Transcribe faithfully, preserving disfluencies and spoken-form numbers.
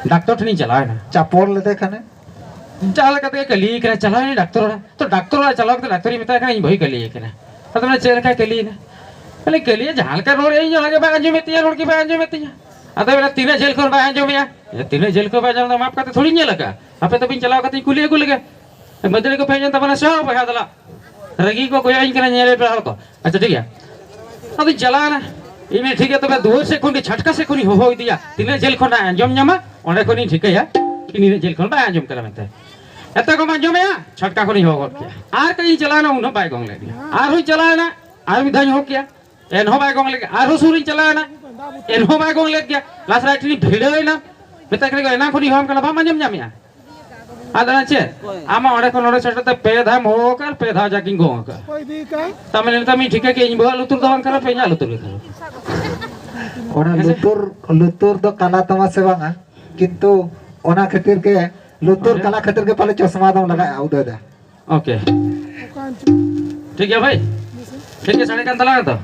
Doctor ᱴᱷᱮᱱᱤᱧ ᱪᱟᱞᱟᱣ ᱮᱱᱟ᱾ ᱪᱟᱯᱚᱞ ᱞᱮᱫᱮ ᱠᱷᱟᱱᱮ᱾ ᱡᱟᱦᱟᱸ ᱞᱮᱠᱟ ᱛᱮᱜᱮ ᱠᱟᱹᱞᱤᱭᱮ ᱠᱟᱱᱟ, ᱪᱟᱞᱟᱣ ᱮᱱᱟ ᱰᱟᱠᱛᱚᱨ ᱚᱲᱟᱜ᱾ ᱛᱚ ᱰᱟᱠᱛᱚᱨ ᱚᱲᱟᱜ ᱪᱟᱞᱟᱣ ᱠᱟᱛᱮ ᱰᱟᱠᱛᱚᱨᱤᱧ ᱢᱮᱛᱟᱭ ᱠᱟᱱᱟ, "ᱤᱧ ᱵᱟᱹᱦᱩᱭ ᱠᱟᱹᱞᱤᱭᱮ ᱠᱟᱱᱟ᱾" ᱟᱫᱚ ᱢᱮᱱᱟ, "ᱪᱮᱫ ᱞᱮᱠᱟᱭ ᱠᱟᱹᱞᱤᱭᱮᱱᱟ?" ᱵᱚᱞᱮ, "ᱠᱟᱹᱞᱤᱭᱮ ᱡᱟᱦᱟᱸ ᱞᱮᱠᱟ ᱨᱚᱲ ᱮᱫ ᱤᱧ ᱚᱱᱟ ᱜᱮ ᱵᱟᱭ ᱟᱸᱡᱚᱢᱮᱫ ᱛᱤᱧᱟ, ᱨᱚᱲ ᱜᱮ ᱵᱟᱭ ᱟᱸᱡᱚᱢᱮᱫ ᱛᱤᱧᱟ᱾" ᱟᱫᱚ ᱢᱮᱱᱟ, "ᱛᱤᱱᱟᱹᱜ ᱡᱷᱟᱹᱞ ᱠᱷᱚᱱ ᱵᱟᱭ ᱟᱸᱡᱚᱢᱮᱫᱼᱟ?" "ᱛᱤᱱᱟᱹᱜ ᱡᱷᱟᱹᱞ ᱠᱷᱚᱱ ᱵᱟᱭ ᱟᱸᱡᱚᱢᱮᱫᱟ, ᱢᱟᱯ ᱠᱟᱛᱮ ᱛᱷᱚᱲᱤᱧ ᱧᱮᱞ ᱟᱠᱟᱫᱼᱟ, ᱦᱟᱯᱮ ᱛᱚᱵᱮᱧ ᱪᱟᱞᱟᱣ ᱠᱟᱛᱮᱧ ᱠᱩᱞᱤ ᱟᱹᱜᱩ ᱞᱮᱜᱮ᱾ ᱢᱟᱹᱫᱟᱹᱲᱤ ᱠᱚ ᱯᱮ ᱟᱸᱡᱚᱢ ᱛᱟᱵᱚᱱᱟ ᱥᱮ ᱵᱟᱝ ᱵᱚᱭᱦᱟ ᱫᱚᱞᱟ?" ᱨᱟᱹᱜᱤ ᱠᱚ ᱠᱚᱭᱚᱜ ᱟᱹᱧ ᱠᱟᱱᱟ ᱧᱮᱞ ᱯᱮᱲᱟ ᱦᱚᱲ ᱠᱚ᱾ ᱟᱪᱪᱷᱟ, ᱴᱷᱤᱠ ᱜᱮᱭᱟ᱾ ᱟᱫᱚᱧ ᱪᱟᱞᱟᱣ ᱮᱱᱟ᱾ ᱤᱧ ᱢᱮᱱᱟ, "ᱴᱷᱤᱠ ᱜᱮᱭᱟ, ᱛᱚᱵᱮ ᱫᱩᱣᱟᱹᱨ ᱥᱮᱫ ᱠᱷᱚᱱ ᱜᱮ ᱪᱷᱟᱴᱠᱟ ᱥᱮᱫ ᱠᱷᱚᱱᱤᱧ ᱦᱚᱦᱚ ᱤᱫᱤᱭᱟ, ᱛᱤᱱᱟᱹᱜ ᱡᱷᱟᱹᱞ ᱠᱷᱚᱱ ᱟᱸᱡᱚᱢ ᱧᱟᱢᱟ, ᱚᱸᱰᱮ ᱠᱷᱚᱱᱤᱧ ᱴᱷᱤᱠᱟᱹᱭᱟ ᱠᱤ ᱱᱤᱱᱟᱹᱜ ᱡᱷᱟᱹᱞ ᱠᱷᱚᱱ ᱵᱟᱭ ᱟᱸᱡᱚᱢ ᱠᱟᱱᱟ ᱢᱮᱱᱛᱮ᱾" ᱮᱛᱮ ᱠᱚᱢ ᱟᱸᱡᱚᱢᱮᱭᱟ, ᱪᱷᱟᱴᱠᱟ ᱠᱷᱚᱱᱤᱧ ᱦᱚᱦᱚ ᱜᱚᱫ ᱠᱮᱭᱟ᱾ ᱟᱨ ᱠᱟᱹᱡ ᱤᱧ ᱪᱟᱞᱟᱣ ᱮᱱᱟ, ᱩᱱ ᱦᱚᱸ ᱵᱟᱭ ᱜᱚᱝ ᱞᱮᱫ ᱜᱮᱭᱟ᱾ ᱟᱨᱦᱚᱸᱧ ᱪᱟᱞᱟᱣ ᱮᱱᱟ, ᱟᱨ ᱢᱤᱫ ᱫᱷᱟᱣ ᱤᱧ ᱦᱚᱦᱚ ᱠᱮᱭᱟ, ᱮᱱᱦᱚᱸ ᱵᱟᱭ ᱜᱚᱝ ᱞᱮᱫ ᱜᱮᱭᱟ᱾ ᱟᱨᱦᱚᱸ ᱥᱩᱨᱤᱧ ᱪᱟᱞᱟᱣ ᱮᱱᱟ, ᱮᱱᱦᱚᱸ ᱵᱟᱭ ᱜᱚᱝ ᱞᱮᱫ ᱜᱮᱭᱟ᱾ ᱞᱟᱥ ᱨᱮ ᱟᱡ ᱴᱷᱮᱱᱤᱧ ᱵᱷᱤᱲᱟᱹᱣ ᱮᱱᱟ, ᱢᱮᱛᱟᱭ ᱠᱟᱱᱟ, "ᱮᱱᱟᱝ ᱠᱷᱚᱱᱤᱧ ᱦᱚᱦᱚᱣᱟᱢ ᱠᱟᱱᱟ, ᱵᱟᱢ ᱟᱸᱡᱚᱢ ᱧᱟᱢᱮᱜᱼᱟ?" ᱟᱫᱚ ᱪᱮᱫ? ᱟᱢ ᱢᱟ ᱚᱸᱰᱮ ᱠᱷᱚᱱ ᱱᱚᱰᱮ ᱥᱮᱴᱮᱨ ᱛᱮ ᱯᱮ ᱫᱷᱟᱣ ᱦᱚᱦᱚ ᱟᱠᱟᱫ, ᱯᱮ ᱫᱷᱟᱣ ᱡᱟᱠᱤᱧ ᱜᱚᱝ ᱟᱠᱟᱫ᱾ ᱚᱠᱚᱭ ᱤᱫᱤ ᱠᱟᱱ? ᱛᱟᱨ ᱢᱟᱱᱮ ᱱᱤᱛᱚᱜ ᱤᱧ ᱴᱷᱤᱠᱟᱹ ᱠᱮᱫ, ᱤᱧ ᱵᱟᱹᱦᱩᱣᱟᱜ ᱞᱩᱛᱩᱨ ᱫᱚ ᱵᱟᱝ ᱠᱟᱱᱟ, ᱯᱮ ᱤᱧᱟᱹᱜ ᱞᱩᱛᱩᱨ ᱜᱮ ᱠᱟᱱᱟ᱾ ᱚᱱᱟ ᱦᱮᱸ ᱥᱮ? ᱞᱩᱛᱩᱨ, ᱞᱩᱛᱩᱨ ᱫᱚ ᱠᱟᱱᱟ ᱛᱟᱢᱟ ᱥᱮ ᱵᱟᱝᱟ? ᱠᱤᱱᱛᱩ ᱚᱱᱟ ᱠᱷᱟᱹᱛᱤᱨ ᱜᱮ, ᱞᱩᱛᱩᱨ ᱠᱟᱱᱟ ᱠᱷᱟᱹᱛᱤᱨ ᱜᱮ ᱯᱟᱞᱮ ᱪᱚᱥᱢᱟ ᱫᱚᱢ ᱞᱟᱜᱟᱜᱼᱟ, ᱩᱫᱟᱹᱭ ᱫᱟ᱾ ᱳᱠᱮ, ᱴᱷᱤᱠ ᱜᱮᱭᱟ ᱵᱷᱟᱭ, ᱴᱷᱤᱠ ᱜᱮᱭᱟ, ᱥᱟᱰᱮ ᱠᱟᱱ ᱛᱟᱞᱟᱝᱟ ᱛᱚ᱾